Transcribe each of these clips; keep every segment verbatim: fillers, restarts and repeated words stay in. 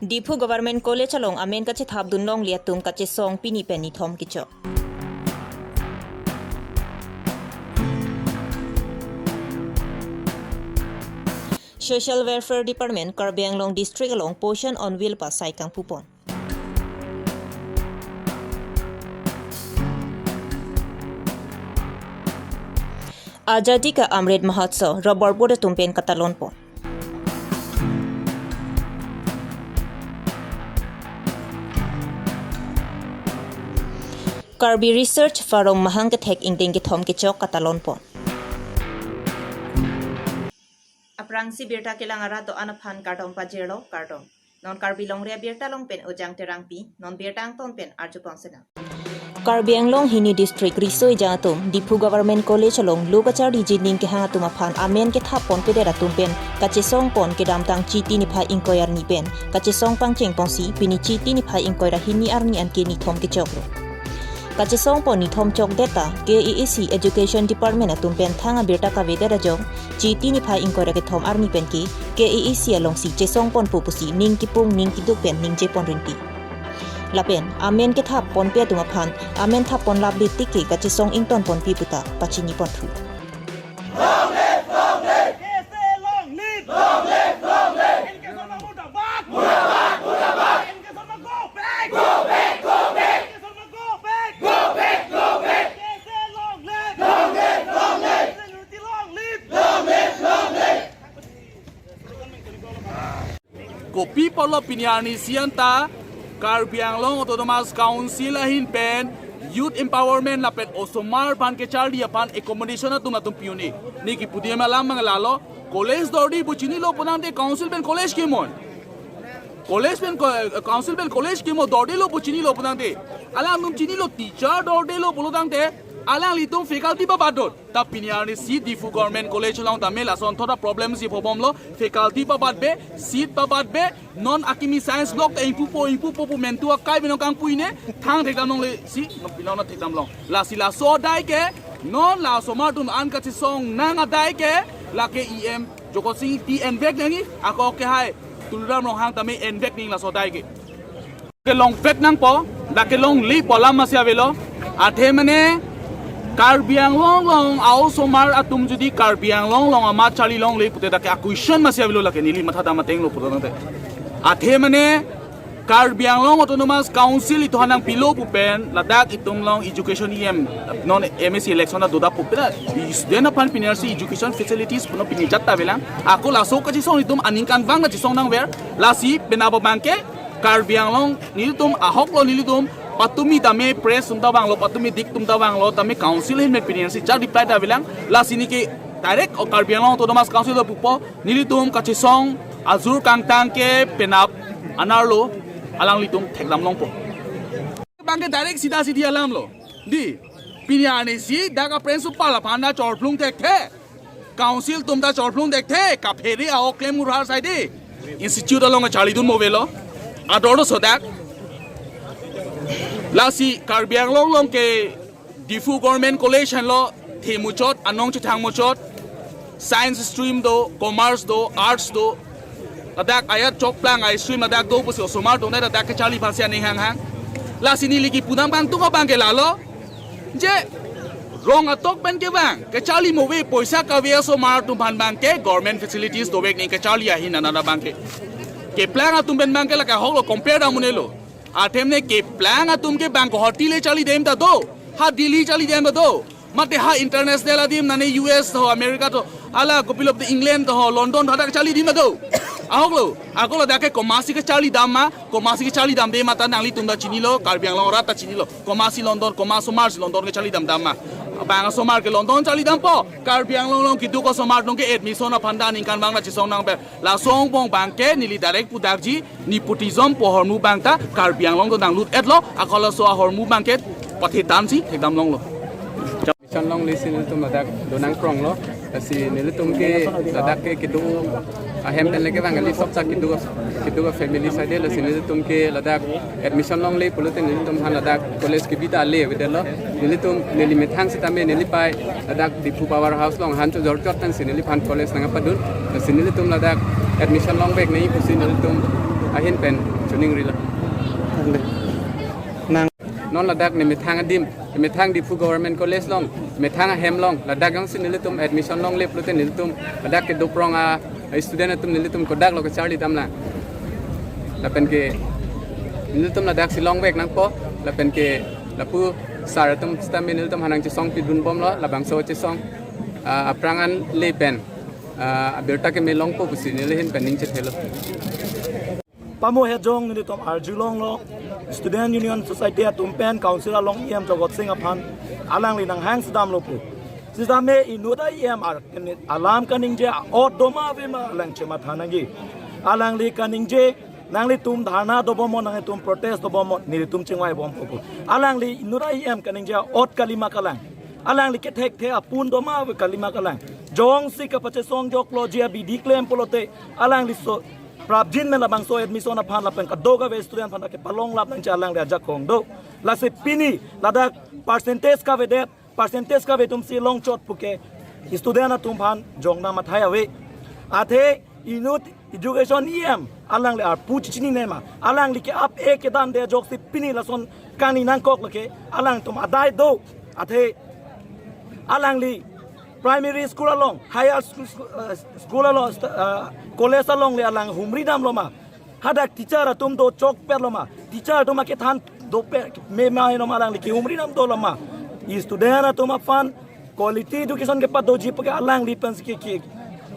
Diphu Government College along amen kachethapdun longle atum kachesong pini pen nithom kechok. Social Welfare Department Karbi Anglong District along Poshan on Wheels pasai kangpupon. Azadi Ka Amrit Mahotsav, Rubber Board atum pen katalonpon. Karbi Research Forum mahang kethek ingdeng kethom kechok katalonpon. Aphrangsi birta kelang arat do-an aphan kardom pajirlo, kardom. Non Karbi Longri Abirta along pen Ojang Terangpi, non birta angton pen arjupon senang. Karbi Anglong hini district riso ejang atum, Diphu Government College along lo kacharliji ning kehang atum aphan amen kethapponpedet atum pen kachesongpon kedamtang Chiti niphai ingkoi arni pen kachesong pangchengponsi pini Chiti niphai ingkoi ra hini arni anke nithom kechoklo. Kachesongpon nithom chokdet ta K A A C Education Department atum pen thang abirta kavedet ajok, Chiti niphai ingkoi ra kethom arni penke K A A C alongsi chesongponpo pusi ning kipung ning kiduk pen ningjepon rinti. Lapen amen kethapponpe atum aphan amen thappon lapletik ke kachesong ingtonponpi puta pachinipon thu. K C long live! Long live, long live! K C murdabad! Murdabad, murdabad! K C go back! Go back, go back! K C go back! Go back, go back! K C long live! Long live, long live! K C unity long live! Long live, long live! Kopi apotlo pini arnisi anta Karbi Anglong Autonomous Council ahin pen youth empowerment lapen osomar aphan kecharli aphan accommodation atum atum pi-un-e. Ne kipu adim alam abang lalo, college dordi pu chinilo pu nangte council pen college kemon. College pen co-, council pen college kemo dordelo pu chinilo pu nangte. Alangtum chinilo teacher dordelo pulo tangte. Alanglitum faculty pabatdun. Ta pini arnisi Diphu Government College along tame lason thot aproblem si phobomlo, faculty pabatbe, seat pabatbe, non akimi science block ta ingpupo, ingpupo pu mentu akai binong kangpuine, thang thekdam longle si, non pini non thekdam long. Lasi laso adai ke, non la osomar atum an kachesong nang adai ke, lake E M Jokot Sing Ingti envek nangji, ako ke hai, Tuliram Ronghang tame envek nangji laso adai ke. Kelongvek nangpo, dak kelongle pu alam masi avelo. Athe mane Karbi Anglong along a-osomar atum jodi Karbi Anglong along amat charli longle pute dak ke a-question masi avelo, lake neli matha dam ateng lo pulo tangte. Athe mane Karbi Anglong Autonomous Council itum aphan nangpilo pu pen ladak itum along education E M non M A C election adoda pu pen student aphan pini arnisi education facilities puno pini jat ta avelang. Ako laso kachesong itum aningkanvang kachesong nangver, lasi penap abangke Karbi Anglong nelitum ahoklo, nelitum patumi tame press atum ta vanglo, patumi dik atum ta vanglo, tame council ahin pen pini arnisi jat reply ta avelang. Lasi neli ke direct o Karbi Anglong Autonomous Council lo pupo, nelitum kachesong ajur kangtang ke penap anerlo, alanglitum thekdam longpo. Abangke direct sida sidi alam lo. Di, pini arnisi dak a-principal aphan ta chorplung thekthe. Council atum ta chorplung thekthe, kaphere a-ok klem urhar saide. Institute along charlidun mo avelo. Ador do sodak. Lasi Karbi Anglong along ke Diphu Government College henlo, the muchot, anong chethang muchot, science stream do, commerce do, arts do, ladak ajat chokplang a-stream ladak do pusi osomar atum ladak kecharli aphansi aning hanghang. Lasi neli kipu nang abang tung abangke lalo. Je rong atok pen kevang, kecharli mo ave, poisa kave osomar atum aphan abangke government facilities dovek nangji kecharli ahin anat abangke. Keplang atum pen abangke lake ahoklo, compare dam un-elo. Athe mane keplang atum ke bang Guwahati le charlidam ta do, ha Delhi charlidam ta do. Mate ha international adim nane U S ho, America ho, hala kopilo pute England ho, London ho, dak charlidam ta do. Ahoklo, ako ladak ke komatsi kecharlidam ma, komatsi kecharlidamde ma ta nanglitum ta chinilo, Karbi Anglong arat ta chinilo. Komatsi London, komat osomar si London kecharlidam dam ma. Bang osomar ke London charlidampo, Karbi Anglong along keduk osomar atum ke admission aphan ta aningkanvang ta chesong nangver. Laso angbong abangke neli direct pudakji, nepotism pu ahormu abang ta Karbi Anglong do nanglut-etlo, ako laso ahormu abangke pathe tansi thekdam longlo. Admission longle si nelitum ladak do nangkronglo, lasi nelitum ke ladak ke keduk ahem pen le kevang kali, sopsa keduk, keduk a-family saide, lasi nelitum ke ladak admission longle pulote nelitum aphan ladak college kebi ta ale avedetlo. Nelitum neli methang sitame neli pei ladak Diphu Power House along han chojor chot tangsi neliphan college nangpadun. Lasi nelitum ladak admission longvek nangji pusi nelitum ahin pen Chuning rila. Nang non ladak nemethang adim, nemethang Diphu Government College along, nemethang ahem along, ladak jongsi nelitum admission longle pulote nelitum ladak kedo prong a student atum nelitum kodak lo kacharli damlang. Lapen ke nelitum ladak si longvek nangpo, lapen ke lapu sir atum sitame nelitum aphan nangchesong pidun bomlo, labangso chesong, ah, aphrang an le pen, ah, abirta keme longpo pusi neli ahin pen ning chethelo. Pamu hejong nelitum arjulonglo, Student Union Society atum pen Council along E M Jagat Sing aphan alangli nanghang sedamlo pu. Sitame inut a E M ar, alam kaningje a'ot doma ave ma alang chematha nangji. Alangli kaningje nanglitum dharna dobom, nanglitum protest dobom, nelitum chingvai bompo pu. Alangli inut a E M kaningje a'ot kali ma kalang. Alangli kethekthe apun doma ave kali ma kalang. Jongsi kapachesong joklo ji abidi klem pulote alangli so prapjin men labangso admission aphan lapen kadokave student aphan kepalonglap nangji alangli ajakong do. Lasi pini ladak percentage kavedet, percentage kave atum si longchot puke student atum aphan jongdam athai ave. Athe inut education E M alangli arpu chichinine ma, alangli ke ap e kedan de ajoksi pini lason kangni nangkok lake alangtum adai do. Athe alangli primary school along, higher school, school, eh, school along, eh, college along le alang humri damlo ma. Hadak teacher atum do chokpetlo ma. Teacher atum akethan dope me ma heno ma alangli kehumri dam dolo ma. I student atum aphan quality education kepadoji puke alangli pen ke, ke,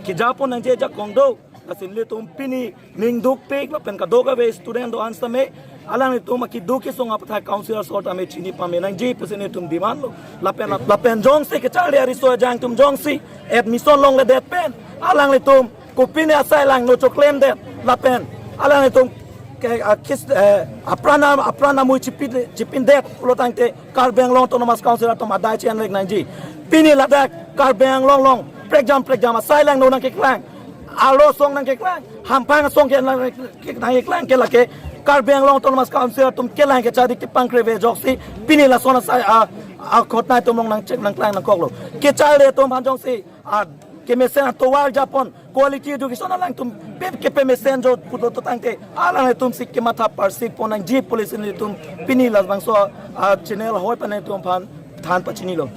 kejapon nangji ajakong do. Lasi nelitum pini ning dukpik lapen kadokave student do-an sitame alanglitum akeduk kesung aputhak Council asor tame chini pame nangji pusi nelitum demand lo. Lapen, lapen jongsi kacharli ariso ajang atum jongsi admission longledet pen alanglitum kopine asai lang no choklemdet lapen alanglitum ke, ah, kis, eh, apran a, apran amui chipin, chipindet pulo tangte Karbi Anglong Autonomous Council atum adai chenrek nangji. Pini ladak Karbi Anglong along prekjam prekjam asai lang no nangkeklang, aro asong nangkeklang, hamphang asong ke nang, nangkeklang ke lake Karbi Anglong Autonomous Council atum kelang kechari kepangkreve ajoksi pini lason asai a, a khotnai atum along nangchek nangklang nangkoklo. Kacharli atum aphan jongsi a kemesen atovar japon quality education alangtum pe, kepemesen jo pulo to tangte alanglitum si kematha parsik pon nangji pusi nelitum pini labangso a channel ahoi pen nelitum aphan than pachinilo.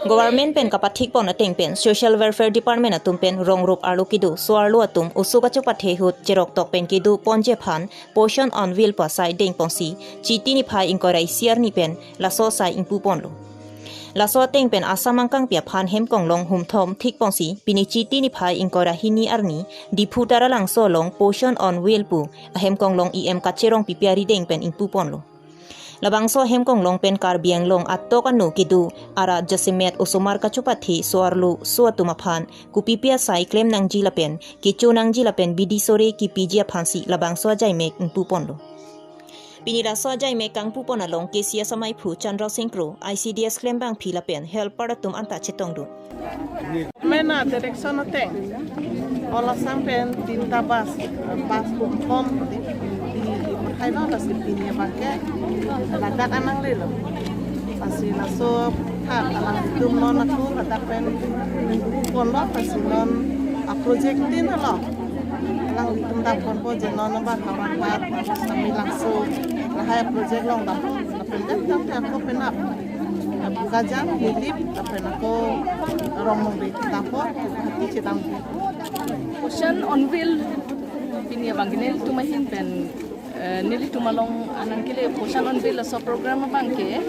Government pen kapathik pon ateng pen Social Welfare Department atum pen rong rup arlo kedo so-arlo atum oso kachopathe ahut cherok tok pen kedo ponji aphan Poshan on Wheel pu asai dengponsi Chiti niphai ingkoi ra isi arni pen laso asai ingpu ponlo. Laso ateng pen Assam angkangpi aphan hemkonglong humthom thikponsi pini Chiti niphai ingkoi ra hini arni Diphu Taralangso along Poshan on Wheel pu ahemkonglong E M Kacherong Pipi arideng pen ingpu ponlo. Labangso ahemkonglong pen Karbi Anglong atok ano kedo arat jasemet osomar kachopathe so-arlo so atum aphan kopipi asai klem nangji lapen kecho nangji lapen bidi sore kipiji aphansi labangso ajaimek ingpu ponlo. Pini laso ajaimek kangpu pon along K C S amaiphu Chandra Singh Kro, I C D S klembangpi lapen helper atum anta chetongdun. Mena direction ateng All Assam pen tinta bus, bus humthom di, di, dipathai lo, lasi pini abangke ladak an nanglelo. Lasi laso tha alangtum non atum ladak pen ponlo, lasi non a project tin lo. Alangtum dak ponpo je non abang Howraghat, Samelangso, lahai project along dak pon. Lapen dak dak te ako penap. Bukajang, Nilip, lapen ako Rongmongbe, dak pon, hati chetang. Poshan on Wheel pini abangke nelitum ahin pen, eh, nelitum along an nangkele Poshan on Wheel laso program abangke,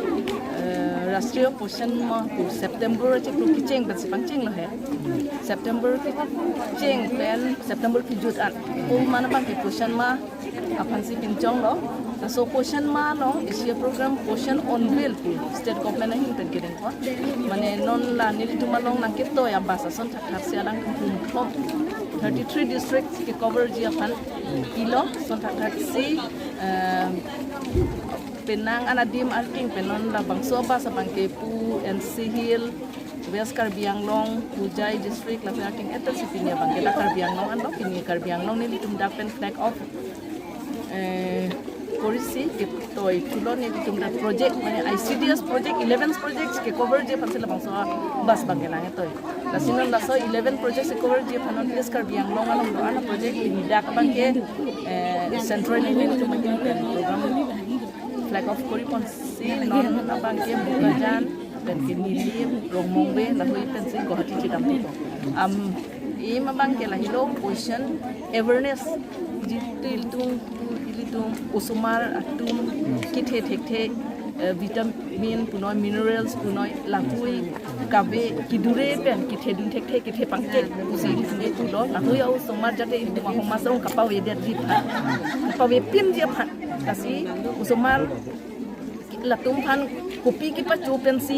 eh, Rashtriya Poshan Maah pu September achiklo kecheng pensi pangchenglo he. September kecheng pen September kejut an. Ko mane abangke Poshan Maah aphansi pinchonglo. Laso Poshan Maah along isi aprogram Poshan on Wheel pu state government ahin pen kedengpo. Mane non la nelitum along nangketoi a-bus ason thakthaksi alangtum humthom thirty-three districts kecoverji aphan ilo ason thakthaksi, eh, penang an adim arking pen non labangso a-bus abangke pu N C Hill, West Karbi Anglong, Hojai district, lapen arking etel si pini abangke dak Karbi Anglong anlo, pini Karbi Anglong nelitum dak pen flag off, eh, Korisi kitoi thulon, nelitum ta project, mane I C D S project, eleven projects ke cover ji aphansi labangso bus abang kelang itoi. Lasi non laso eleven projects ke cover ji aphan non East Karbi Anglong along do-an project, ladak abang ke, eh, centrally nelitum abang ke program flag off koriponsi non abang ke Bokajan pen ke Nilip, Rongmongve, lahui pensi Guwahati chedam tupo. Am, aim abang ke lahelo, position awareness, jitu ilitum, ilitum osomar atum kethe thekthe, eh, vitamin punoi, minerals punoi, lahui kave kidure pen kethe dun thekthe, kethe pangkek pusi ilitum etu do, lahui a-osomar jate ilitum ahoma asong kapavedetji aphan, kapavepinji aphan. Lasi osomar latum aphan kopi kepacho pensi,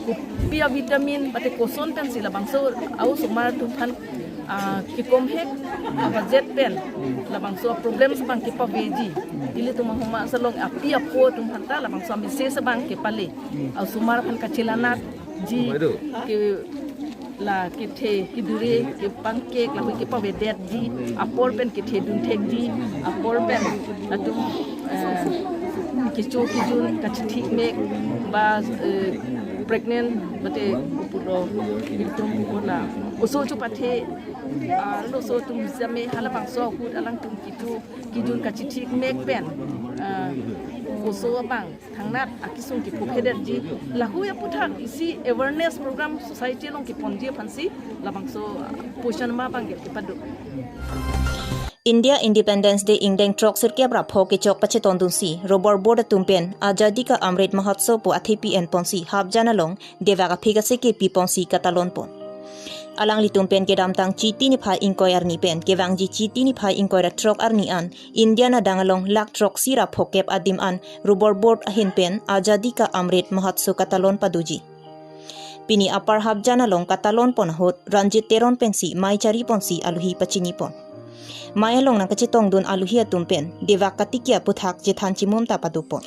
kopi a-vitamin, mate koson pensi labangso a-osomar atum aphan, ah, kekom hek a-budget pen labangso problems abang kepaveji. Ilitum ahoma asalong api apo atum aphan ta labangso a-message abang kepale. A-osomar aphan kachelanatji ke la kethe kidure, kepangkek, lahui kepavedetji, apor pen kethe dun thekji, apor pen latum, eh, kecho kejun kachethik mek, ba, eh, pregnant, mate pulo ilitum pulo la oso chopathe, ah, laso atum jame halabangso ahut alangtum kecho kejun kachethik mek pen, ah, oso abang thangnat akesung kephophedetji, lahui aputhak isi awareness program society along keponji aphansi labangso, ah, Poshan Maah abang ke kepado. India Independence Day ingdeng throksirkep ra pho kechok pachetondunsi Rubber Board atum pen Azadi Ka Amrit Mahotsav pu athepi enponsi Hapjan along devak aphik aseke piponsi katalonpon. Alanglitum pen kedamtang Chiti niphai ingkoi arni pen kevangji Chiti niphai ingkoi ra throk arni an India adang along lakh throksi ra phokep adim an Rubber Board ahin pen Azadi Ka Amrit Mahotsav katalon padoji. Pini Upper Hapjan along katalonpon ahut Ranjit Teron pensi mei chariponsi aluhi pachinipon. Mei along nangkachetongdun aluhi atum pen devak katiki aputhak chethan chimum ta padopon.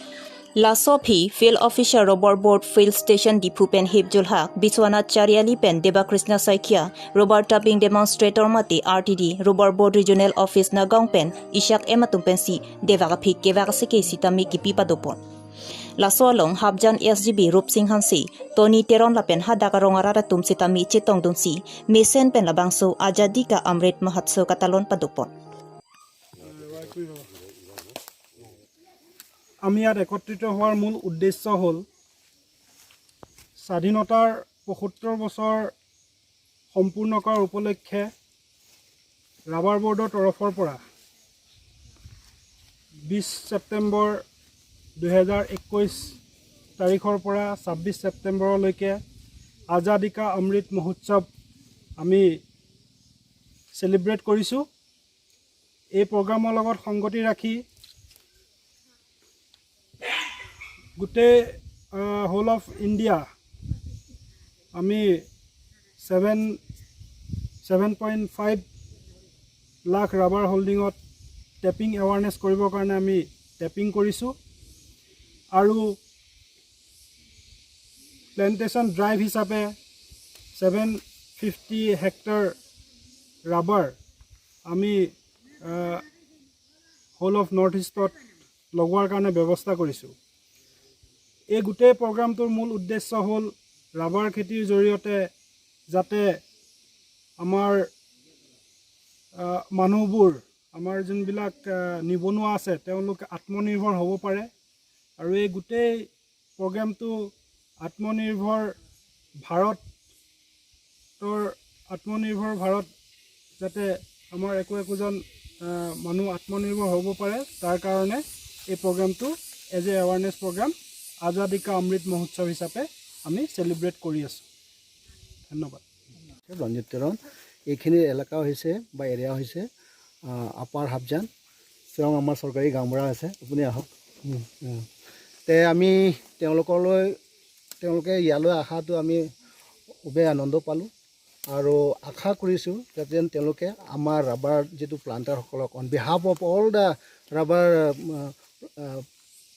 Laso aphi Field Officer Rubber Board Field Station Diphu pen hip julhak Biswanath Chariali pen Debakrishna Saikia, Rubber Tapping Demonstrator mate R T D, Rubber Board Regional Office Nagaon pen ishak em atum pensi devak aphik kevak aseke sitame kipi padopon. Laso along Hapjan S G B Rupsing Hanse, Tony Teron lapen hadak arong arat atum sitame chetongdunsi mesen pen labangso Azadi Ka Amrit Mahotsav katalon padopon. আমি ইয়াত একত্ৰিত হোৱাৰ মূল উদ্দেশ্য হ'ল স্বাধীনতাৰ পঁসত্তৰ বছৰ সম্পূৰ্ণ কৰাৰ উপলক্ষে ৰাবাৰ বৰ্ডৰ তৰফৰ পৰা বিছ ছেপ্টেম্বৰ দুহেজাৰ একৈছ তাৰিখৰ পৰা ছাব্বিছ ছেপ্টেম্বৰলৈকে আজাদী কা অমৃত মহোৎসৱ আমি চেলিব্ৰেট কৰিছোঁ। এই প্ৰগ্ৰামৰ লগত সংগতি ৰাখি গোটেই, আহ, হোল অফ ইণ্ডিয়া আমি seven, seven point five lakh rubber হোল্ডিঙত টেপিং এৱাৰনেছ কৰিবৰ কাৰণে আমি টেপিং কৰিছোঁ আৰু প্লেণ্টেশ্যন ড্ৰাইভ হিচাপে ছেভেন ফিফটি হেক্টৰ ৰাবাৰ আমি, আহ, হোল অফ নৰ্থ ইষ্টত লগোৱাৰ কাৰণে ব্যৱস্থা কৰিছোঁ। এই গোটেই প্ৰগ্ৰামটোৰ মূল উদ্দেশ্য হ'ল ৰাবাৰ খেতিৰ জৰিয়তে যাতে আমাৰ, আহ, মানুহবোৰ, আমাৰ যোনবিলাক, আহ, নিবনুৱা আছে, তেওঁলোক আত্মনিৰ্ভৰ হ'ব পাৰে। আৰু এই গোটেই প্ৰগ্ৰামটো আত্মনিৰ্ভৰ ভাৰতৰ, আত্মনিৰ্ভৰ ভাৰত যাতে আমাৰ একো একোজন, আহ, মানুহ আত্মনিৰ্ভৰ হ'ব পাৰে, তাৰ কাৰণে এই প্ৰগ্ৰামটো এজ এ এৱাৰনেছ প্ৰগ্ৰাম আজাদী কা অমৃত মহোৎসৱ হিচাপে আমি চেলিব্ৰেট কৰি আছোঁ। ধন্যবাদ। ৰঞ্জিত তেৰণ, এইখিনি এলেকা হৈছে বা এৰিয়া হৈছে, আহ, আপাৰ হাফজান। তেওঁ আমাৰ চৰকাৰী গাঁওবুঢ়া আছে, আপুনি আহক। উম, উম। তে আমি তেওঁলোকলৈ, তেওঁলোকে ইয়ালৈ অহাটো আমি খুবেই আনন্দ পালোঁ আৰু আশা কৰিছোঁ যাতে তেওঁলোকে আমাৰ ৰাবাৰ যিটো প্লাণ্টাৰসকলক, on behalf of all the rubber, আহ, আহ,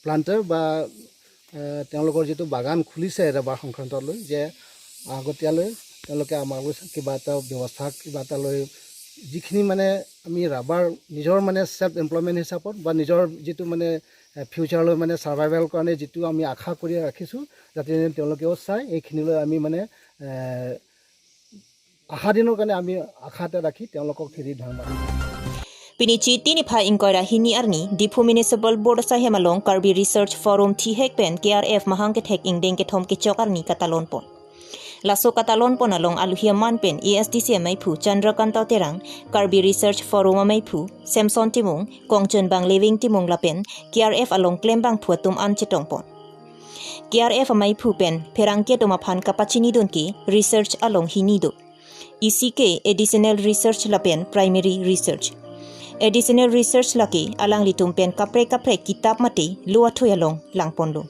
প্লাণ্টাৰ বা, আহ, তেওঁলোকৰ যিটো বাগান খুলিছে ৰাবাৰ সংক্ৰান্তত লৈ, যে আগতীয়ালৈ তেওঁলোকে আমালৈ কিবা এটা ব্যৱস্থা, কিবা এটা লৈ যিখিনি মানে আমি ৰাবাৰ নিজৰ মানে ছেল্ফ এমপ্লয়মেণ্ট হিচাপত বা নিজৰ যিটো মানে ফিউচাৰলৈ মানে ছাৰ্ভাইভেল কাৰণে যিটো আমি আশা কৰি ৰাখিছোঁ, যাতে তেওঁলোকেও চাই, এইখিনিলৈ আমি মানে এ, আশা দিনৰ কাৰণে আমি আশা এটা ৰাখি তেওঁলোকক হেৰি ধান মাৰিম। Pini Chiti niphai ingkoi ra hini arni Diphu Municipal Board asaihem along Karbi Research Forum thihek pen K R F mahang kethek ingdeng kethom kechok arni katalon pon. Laso katalon pon along aluhi aman pen A S D C amaiphu Chandrakanta Terang, Karbi Research Forum amaiphu Samson Timung, Kongchunbang Living Timung lapen K R F along klembangphu atum an chetong pon. K R F amaiphu pen pherangke atum aphan kapachinidun ke research along hini do. Isi ke additional research lapen primary research. Additional research lake alanglitum pen kaprek kaprek kitap mate lo athui along langponlo.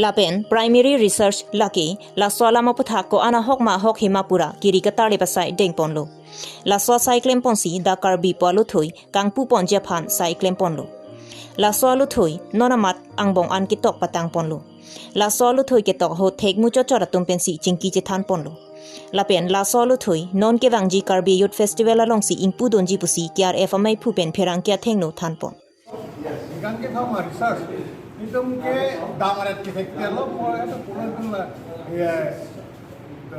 Lapen primary research lake laso alam aputhak ko-an ahok ma ahok hima pura kiri katarlip asai dengponlo. Laso asai klemponsi dak Karbi pu aluthui kangpuponji aphan sai klemponlo. Laso aluthui non amat angbong an ketok patangponlo. Laso aluthui ketok ahut thekmuchot chot atum pensi chingki chethanponlo. Lapen laso aluthui non kevangji Karbi Youth Festival alongsi ingpudunji pusi K R F amaiphu pen pherangke athengno thanpon. Gang ke thama research. Itum ke damaret ke thek telo, pura itu pura itu lah. Ya,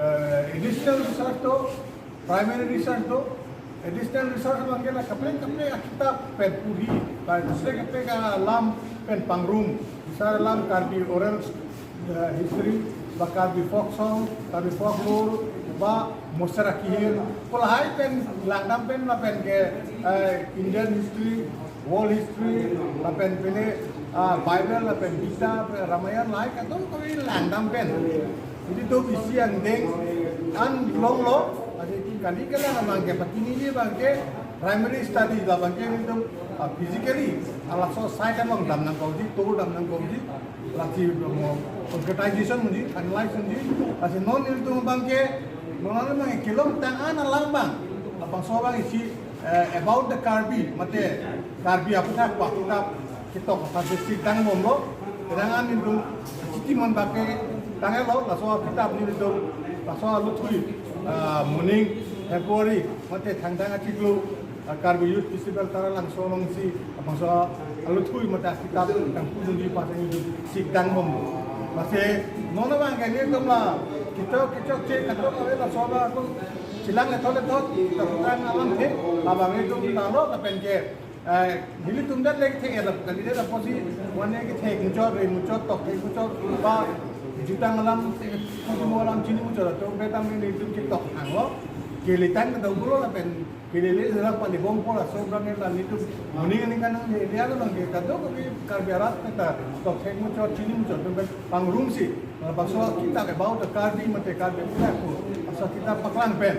eh, additional research to, primary research to, additional research abang ke la kaprek kaprek akitap pen puri, ba dusre kaprek alam pen pangrum, misal alam Karbi oral eh, history, ba Karbi folk song, Karbi folklore, ba Mosera Kihir, pu lahai pen langdam pen lapen ke, eh, Indian history, world history, lapen pele, ah, Bible, lapen Gita, Ramayana, lahai kadokave langdam pen. Jadi to bisi angdeng an longlo, adi kali kala abang ke patiniji abang ke primary study labang ke itum, ah, physically, ah, laso site along dam nangkokji, tour dam nangkokji, lasi mo organization unji, finalize unji, lasi non itum abang ke, non abang ke kelongtang an alam abang, labangso abang isi, eh, about the Karbi, mate Karbi aputhak pu akitap ketok aphan si sikdang bomlo, kedang an itum Chiti mon bak ke tanglo, laso akitap nelitum, laso aluthui, ah, moning February, mate thangthang achiklo, ah, Karbi Youth Festival Taralangso alongsi, labangso aluthui mate akitap kangpudunji aphan si nelitum sikdang bomlo. Lasi non abang ke nelitum la kechok kechokche kadokave laso abang atum chelang lethot lethot, tang alamthe, labang itum nanglo lapen ke, eh, nelitum det lek thek elap kali det apotsi one ke thekmuchot, remuchot, tokthekmuchot, ba jutang alam, kudumo alam chinimuchot atum pen tame nelitum ketok thanglo, kelitang kadokave lo lapen kelele jala pali bompo laso abang ke la nelitum moning aningkan nangle dia lo nang ke kadokave Karbi arat pen ta tokthekmuchot, chinimuchot atum pen pangrumsi, labangso akitap about the Karbi mate Karbi aputhak pu, laso akitap paklang pen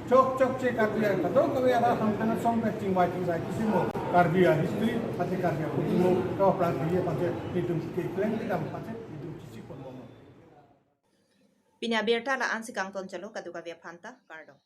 chokchokche Karbi kadokave arat hamphang asong pen chingvai chingsai kisimo Karbi a history mate Karbi aputhak mo kaplang kali aphan si nelitum keklem kedam aphan si nelitum chisi pon bomlo. Pini abirta la-an si kangton chalo, kadokave aphanta kardom.